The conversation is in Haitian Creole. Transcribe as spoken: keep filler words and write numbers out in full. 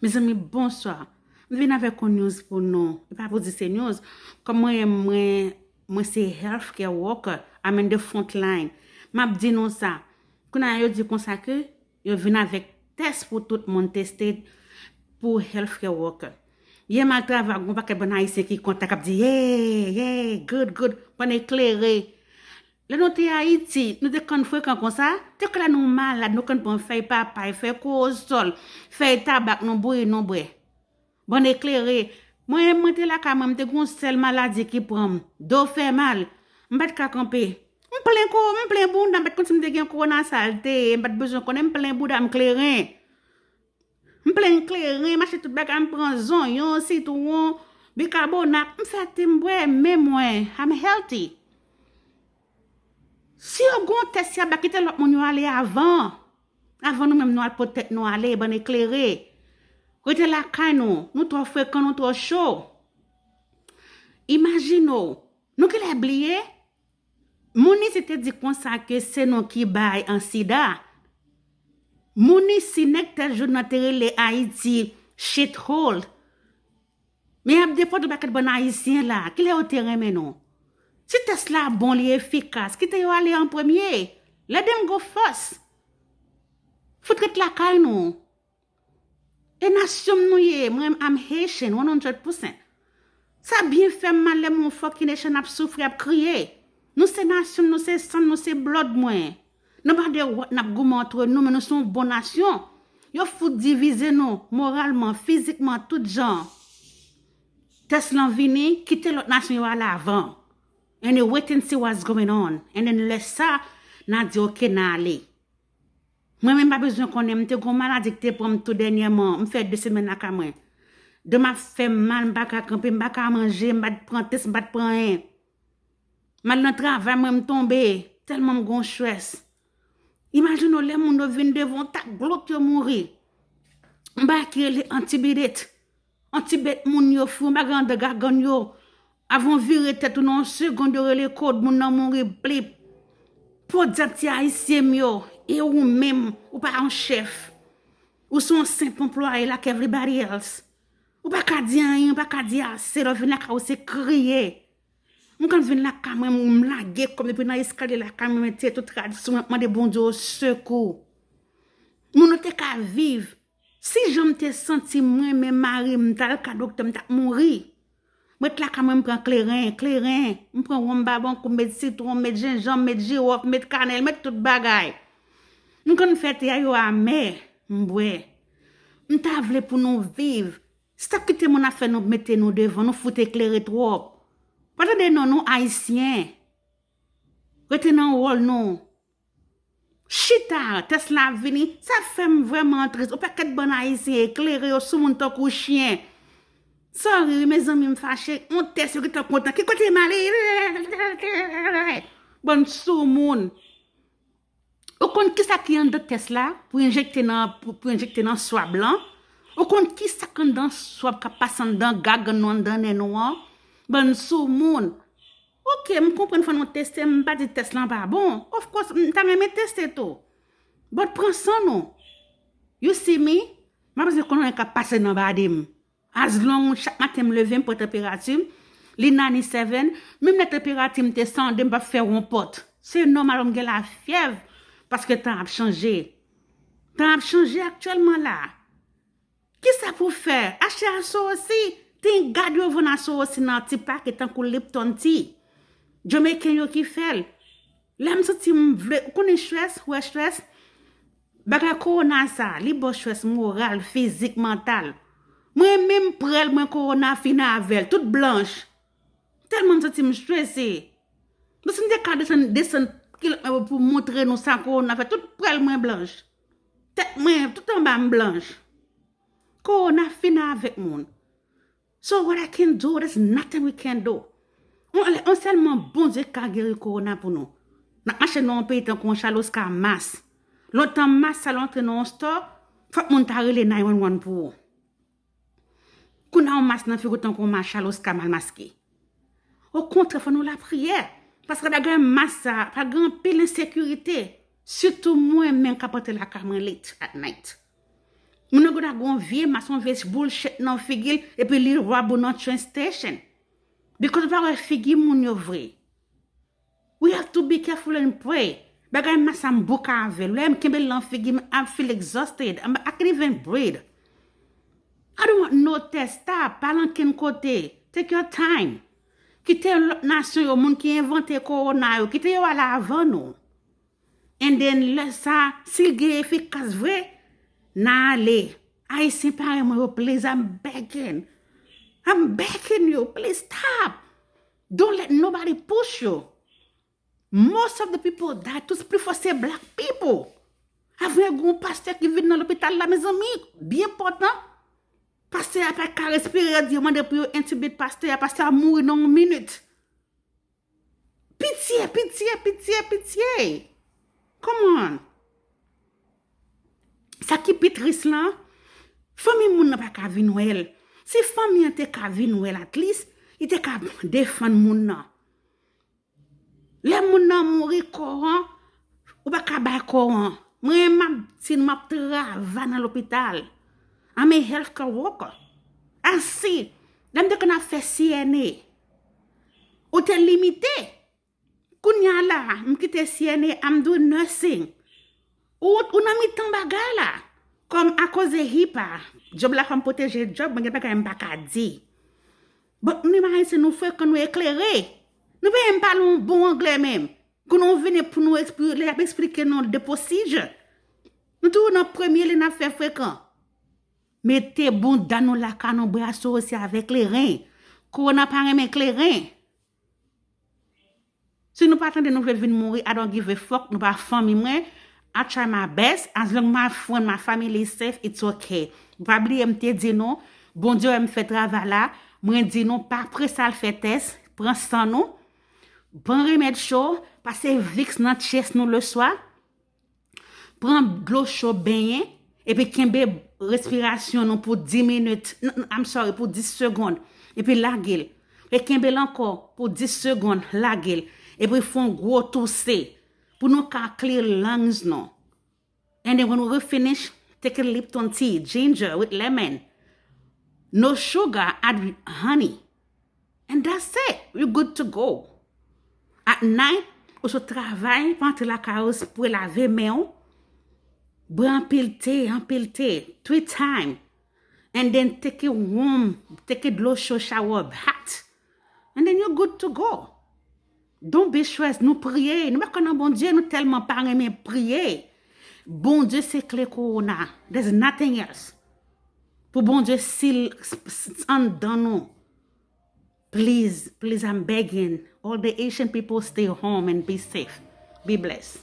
Mezanmi, bonswa. M vin avèk yon news pou nou. E pa pou di se news. Kòm mwen, mwen, mwen se healthcare worker, I'm in the front line. M ap di nou sa. Kounye a yo di konsa ke yo vin avèk tès pou tout moun teste pou healthcare worker. Yè m al travay, gon pakèt bann Ayisyen ki kontan k ap di, "Yay, yay, good, good," pandan eklere. Lè nou te Ayiti, nou te konn frekan konsa, te konn lè nou malad, nou konn pran fèy papay, fèy korosòl, fèy tabak, nou bouyi, nou bwè. Bann eklere. Mwen, mwen te lakay mwen, m te gon sèl maladi ki pran m. Do fè mal. M pa t ka kanpe. M plen ko, m plen bounda, m pa t konn si m te gen kowona sa l te ye, m pa t bezwen konnen, m plen bounda, m kleren. M plen kleren, m achte tout bagay, m pran zonyon, sitwon, bikabonat, m fè te m bwè, men mwen, I'm healthy. Si yo gon tès y ap ba, kite lòt moun yo ale avan. Avan nou menm nou al pot tèt nou ale, bann eklere. Rete lakay nou, nou twò frekan, nou twò cho. Imajine w, nou genlè bliye, moun isi te di konsa ke se nou ki bay an sida. Moun isi, nèg tèt joun nan te rele Ayiti shithole. Men y ap depòte yon pakèt bann Ayisyen la. Kilè yo te renmen nou? Si tès la bon, li efikas, kite yo ale an premye. Let them go first. Fout ret lakay nou. E nasyon m nou ye, mwen, I'm Haitian, one hundred percent. Sa byen fè m mal lè m wè yon fucking Haitian ap soufri, ap kriye. Nou se nasyon m, nou se san m, nou se blood mwen. Nobody what n ap goumen antre nou, men nou se yon bon nasyon. Yo fout divize nou, moralman, fizikman, tout jan. Tès lan vini, kite lòt nasyon yo al avan. And then wait and see what's going on. And then lè sa, n a di, "Ok, n a ale." Mwen menm pa bezwen konnen, m te gon maladi ki te pran m tou dènyèman, m fè de semèn lakay mwen. Do m ap fè m mal, m pa ka kanpe, m pa ka manje, m pa t pran tès, m pa t pran anyen. M al nan travay mwen, m tonbe, tèlman m gon stress. Imajine w lè moun yo vin devan w, tak glop yo mouri. M pa ki rele antibidit. Yon ti bèt moun yo fou, yon bagay anndan gagann yo. Avan w vire tèt ou nan yon segonn, yo rele kòd, moun nan mouri, blip. Podyab ti Ayisyen m yo, e ou menm, ou pa yon chèf. Ou se yon senp anplwaye like everybody else. Ou pa ka di anyen, ou pa ka di ase, lè w vin lakay ou se kriye. M konn vin lakay mwen, m lage kò m depi nan eskalye lakay mwen, mete tout rad sou mwen, mande Bondye sekou. Moun yo te ka viv. Si jan m te santi m, mwen menm mari m, m t al ka doktè, m t ap mouri. M ret lakay mwen, m pran kleren, kleren. M pran wonm babankou, m met sitwon, m met jenjanm, m met jiwòf, m met kanèl, m met tout bagay. M konn fè te a yo amè, m bwè. M ta vle pou nou viv. Stop kite moun ap fè nou mete nou devan, nou fout eklere twòp. Pa tande non, nou Ayisyen. Rete nan wòl nou. Chita, tès la ap vini, sa fè m vrèman tris. Yon pakèt bann Ayisyen eklere, yo sou moun tankou chen. Sorry wi, mezanmi, m fache. Yon tès, yo gentan kontan. Ki kote m ale? Bann sou moun. Ou konn kisa ki anndan tès la pou enjekte nan, pou, pou enjekte nan swab lan? Ou konn kisa k anndan swab k ap pase anndan gagann nou, anndan nen nou an? Bann sou moun. Ok, m konprann fò nou teste, m pa di tès lan pa bon. Of course, m ta renmen teste tou. But pran san nou. You see me? M pa bezwen konn anyen k ap pase nan badi m. As long chak maten m leve, m pran tanperati m, li ninety-seven, menm lè tanperati m te san de, m p ap fè wonpòt. Se nòmal pou m gen lafyèv, paske tan ap chanje. Tan ap chanje aktyèlman la. Kisa pou fè? Achte asou osi. Thank God yo vann asou osi nan ti pake tankou Lipton Tea. Jamaican yo ki fè l. Lè m santi m vle, ou konnen stress, ou wè stress? Bagay kowona sa, li ba w stress moral, fizik, mantal. Mwen menm prèl mwen kowona fin avè l, tout blanch. Tèlman m santi m strese. Mwen si m te ka desann, desann kilòt mwen pou montre nou sa kowona fè, tout prèl mwen blanch. Tèt mwen, tout anba m blanch. Kowona fin avèk moun. So what I can do, there's nothing we can do. On, on sèlman Bondye ka geri kowona pou nou. N ap mache nan yon peyi tankou yon chaloska mas. Lontan mas sa l antre nan yon store, fòk moun ta rele nine one one pou ou. Kounye a yon mas nan figi w tankou yon mas chaloska mal maske. Okontrè, fò nou lapriyè. Paske bagay mas sa, pa gen anpil ensekirite. Sitou mwen menm k ap antre lakay mwen late at night. Moun nan gen dwa gen yon vye mas, yon vye bullshit nan figi l, epi li rob ou nan train station. Because ou pa wè figi moun yo vre. We have to be careful and pray. Bagay mas a m bouke avè l. Lè m kenbe l nan figi m, I feel exhausted. I'm, I can't even breathe. I don't want no test. Stop. Pa al ankenn kote. Take your time. Kite lòt nasyon yo, moun ki envante kowona yo, kite yo ale avan nou. And then lè sa, si l gen efikas vre, n a ale. Ayisyen parèy mwen yo, please, I'm begging. I'm begging you, please stop. Don't let nobody push you. Most of the people die, tout pli fò se black people. Avè gen yon pastè ki vin nan lopital la, mezanmi, byen enpòtan. Pastè a pa ka respire, yo di yo mande pou yo intubate pastè a, pastè a mouri nan yon minit. Pitye, pitye, pitye, pitye. Come on. Sa ki pi tris lan, fanmi moun nan pa ka vin wè l. Si fanmi an te ka vin wè l, at least, li te ka defann moun nan. Lè moun nan mouri, kò an, ou pa ka bay kò an. Mwen, m ap, si m ap travay nan lopital. I'm a healthcare worker. I see. Lè m te konn ap fè C N A, ou te limite. Kounye a la, m kite C N A, I'm doing nursing. Ou, ou nan mitan bagay la. Kòm akoz HIPAA, djòb la fè m pwoteje djòb, mwen gen bagay m pa ka di. But nou menm Ayisyen, nou frekan, nou eklere. Nou pa menm pale yon bon anglè menm. Kou nou vini pou nou ekspli-, lè y ap eksplike nou de procedure. Nou toujou nan premye li n ap fè frekan. Mete bounda nou lakay nou, bra sou osi avèk kleren. Kowona pa renmen kleren. Si nou pa tande nou vle vin mouri, I don't give a fuck, nou pa fanmi mwen. I try my best. As long my friend, my family is safe, it's okay. Pa bliye m te di nou, Bondye wè m fè travay la. Mwen di nou, pa prese al fè tès, pran san nou, pran remèd cho, pase Vicks nan chest nou leswa. Pran dlo cho benyen, epi kenbe respirasyon nou pou dis minit, n-, n-, I'm sorry, pou dis segonn, epi lage l. E kenbe l ankò pou dis segonn, lage l. Epi fè yon gwo touse pou nou ka clear lungs nou. And then when we finish, take a Lipton tea, ginger with lemon. No sugar, add honey. And that's it. You good to go. At night, ou sot travay, pa antre lakay ou, pou lave men w. Bwè anpil te, anpil te, three time. And then take a warm, take a dlo cho shower, hot. And then you're good to go. Don't be stressed. Nou priye. Nou pa kwè nan Bondye, nou tèlman pa renmen priye. Bondye se kle kowona. There's nothing else. Pou Bondye sil s-, s-, anndan nou. Please, please, I'm begging. All the Haitian people stay home and be safe. Be blessed.